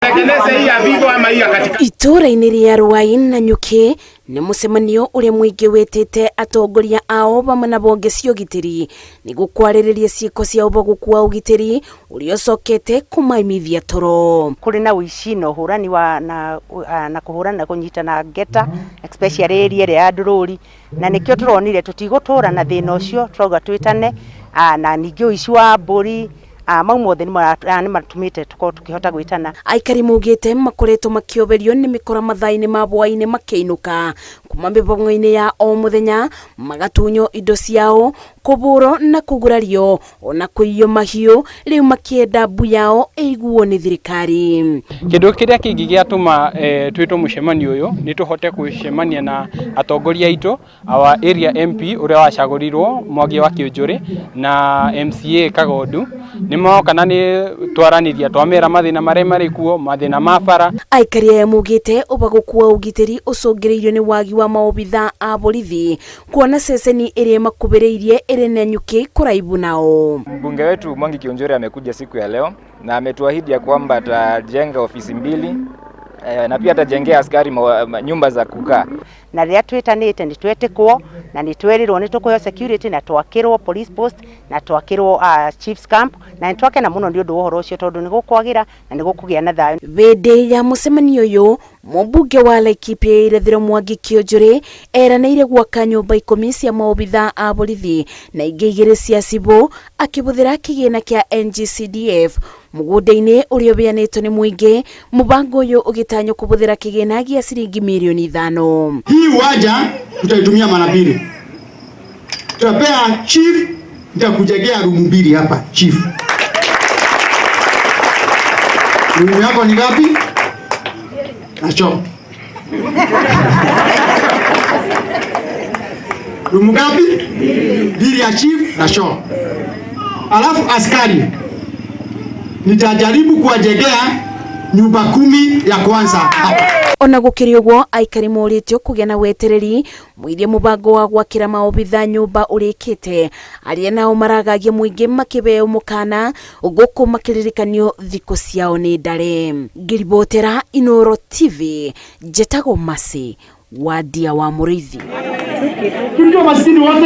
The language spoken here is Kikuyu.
Watengeneze hii ya Vivo ama hii ya katika. Itũũra-inĩ rĩa Ruai na Nyuki nĩ mũcemanio ũrĩa mũingĩ wĩtĩte atongoria ao vamwe na bonge cia ũgitĩri nĩguo kwarĩrĩria ciĩko cia ũbagũku wa ũgitĩri ũrĩa ũcokete kũmaimithia toro. Kũrĩ na ũici na ũhũrani wa na kũhũrana na kũnyitana ngeta, especially area ĩrĩa ya Ndũrũri, na nĩkĩo tũronire tũtigũtũra na thĩna ũcio, tũrauga twĩtane, na ningĩ ũici wa mbũri, mau mothe nĩ matũmĩte tũkorwo tũkĩhota gwĩtana. Aikari maugĩte makoretwo makĩoberio nĩ mĩkora mathaa-inĩ ma hwaĩ-inĩ makĩinũka kuma mĩhang'o-inĩ ya o mũthenya, magatunywo indo ciao, kũbũrwo na kũgurario ona kũiywo mahiũ, rĩu makĩenda mbu yao ĩiguo nĩ thirikari. Kĩndũ kĩrĩa kĩngĩ gĩatũma twĩtwo mũcemanio ũyũ nĩ tũhote gũcemania na atongoria aitũ, our area MP ũrĩa wacagũrirwo Mwangi wa Kĩũnjũrĩ na MCA Kagondu. Nĩ moka na nĩ twaranĩria, twamera mathĩna marĩa marĩ kuo, mathĩna ma bara. Aikari aya maugĩte ũbagũku wa ũgitĩri ũcũngĩrĩirio nĩ wagi wa maobitha a borithi kuona ceceni ĩrĩa ĩmakubĩrĩirie ĩrĩ na Nyuki kũraibu nao. Mbunge wetu Mwangi Kiunjuri amekuja siku ya leo na ametuahidi ya kwamba atajenga ofisi mbili na pia atajengea askari nyumba za kukaa. Na rĩrĩa twĩtanĩte nĩ twetĩkwo na nĩ twerirwo nĩ tũkũheo security na twakĩrwo police post na twakĩrwo chiefs camp, na nĩ twakena mũno nĩ ũndũ wa ũhoro ũcio tondũ nĩ gũkwagĩra na nĩ gũkũgĩa na thayũ. Hĩndĩ ya mũcemanio ũyũ, mũmbunge wa Laikipia ya Irathĩro Mwangi Kĩũnjũrĩ eranĩire gwaka nyũmba 10 cia maobitha a borithi na ingĩ 2 cia cibũ akĩbũthĩra kĩgĩna kĩa NGCDF mũgũnda-inĩ ũrĩa ũbeanĩtwo nĩ mũingĩ. Mũbango ũyũ ũgĩtanywo kũbũthĩra kĩgĩna gĩa ciringi mirioni 5. Hii uwanja tutaitumia mara mbili. Tutapea chief, nitakujengea room 2 hapa chief. Room yako ni ngapi? Na choo. Room ngapi? 2 ya chief na choo. Alafu askari nitajaribu kuwajengea nyumba 10 ya kwanza hapa. Ona gũkĩrĩ ũguo, aikari morĩtio kũgĩa na wetereri mũirie mũbango wa gwakĩra maobitha nyũmba ũrĩkĩte, arĩa nao maragagia mũingĩ makĩbeo mũkana gũkũ makĩririkanio thikũ ciao nĩ ndare. Ngĩribotera Inooro TV, njetagwo Mercy Wadia wa Mũrĩithi. Tulijua maskini wote.